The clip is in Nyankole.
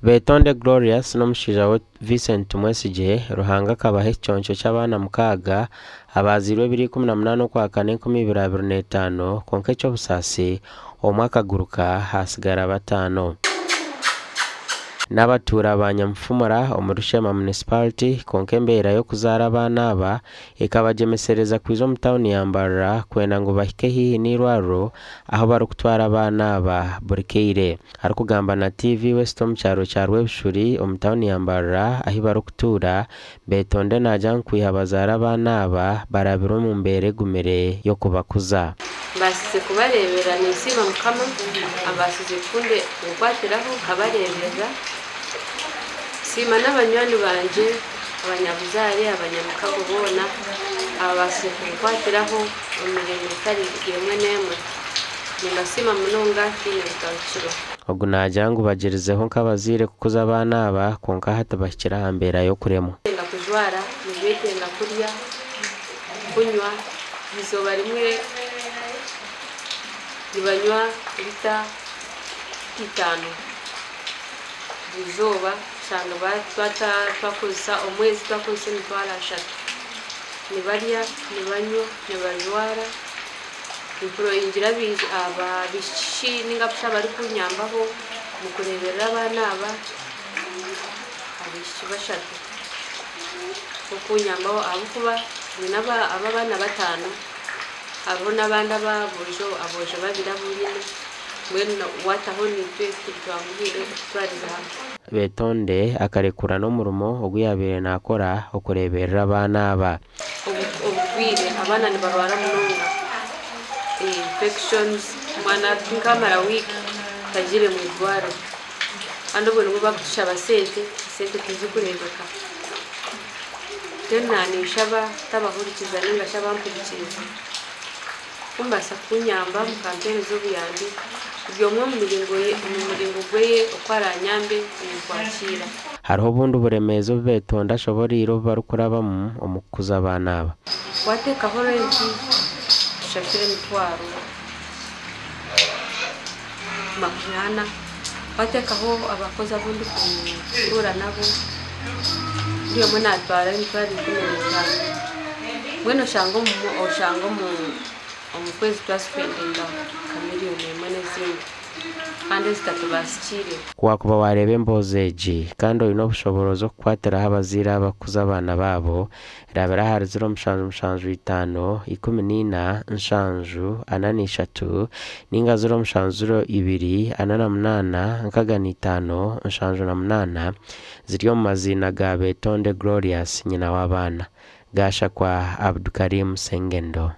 Betonde Glorious n'omushaija we Vincent Tumwesigye, Ruhanga akabaha ekiconco ky'abaana mukaaga abaazairwe ebiro 18 Okwakana 2025 kwonka eky'obusaasi omwe akaguruka haatsigara bataano. N'abatuura ba Nyamufumura omuri Sheema Municipality kwonka embeera y'okuzaara abaana aba ekabagyemesereza kwija omu tauni ya Mbarara kwenda ngu bahike haihi n'eirwariro ahu barikutwara abaana aba buri kaire. Arikugamba na TV West omu kyaro kya Rwebishuri omu tauni ya Mbarara ahu barikutuura, Betonde naagira ngu kwiha bazaara abaana aba barabire omu mbeera egumire y'okubakuza. Mbaasize kubareeberera ninsiima Mukama ambaasize kunkwatiraho nkabareeberera. Nsiima n'abanywani bangye, abanyabuzaare, abanyamukago boona ababaasize kunkwatiraho omu miringo etari emwe n'emwe. Nimbasiima munonga tihaine bugarukiro. Ogu naagira ngu bagyerizeho nk'abazaire kukuza abaana aba kwonka hati bahikire aha mbeera y'okuremwa. Nibetenga kujwara, nibetenga kurya, kunywa. Eizooba rimwe nibanywa lita itaano buri izooba oshanga twakozesa omwezi twakozesa emitwaro ashatu. Nibarya, nibanywa, nibajwara. Mpurira abaishiki ninga shi abarikunyambaho omu kureeberera abaana aba, abaishiki bashatu b'okunyambaho ahabw'okuba nyine aba abaana bataano hariho n'abandi aboojo aboojo babiri abu nyine mbwenu waataho naitwe tibitwanguhiire okutwariza hamwe. Betonde akarekura n'omurimo ogu yaabaire naakora okureeberera abaana aba. Obu bwire abaana nibarwara munonga infections omwana nkamara wiiki tagiire mu irwariro kandi obwo nibwo barikutushaba sente, esente tizirikureebeka. Mbwenu naninshaba abahurikiza ninga shi abampurikiize ku mubaasa kunyamba mukampereza obuyambi buri omwe omu muringo gweye oku aranyambe ninkwakiira. Hariho obundi buremeezi obu Betonde ashoboreire obu barikurabamu omu kukuza abaana aba. Wateekaho renti tushashura emitwaro 40, wateekaho abakozi abu ndikutuura nabo buri omwe naatwara emitwaro 15 mbwenu oshanga omu kwezi twasipendinga nka miriyoni emwe n'ezindi kandi ezitatubaasikiire. Ku waakuba waareeba emboozi egi kandi oine obushoboorozi okukwatiraho abazaire aba kukuza abaana baabo, rabira ahari ziro mushanju mushanju itaano, 14, nshanju, ana na ishatu, nainga ziro mushanju ziro ibiri, ana na munaana, nkaga na itaano, nshanju na munaana, ziri omu maziina ga Betonde Glorious nyina w'abaana. Gashakwa Abdukarim Sengendo.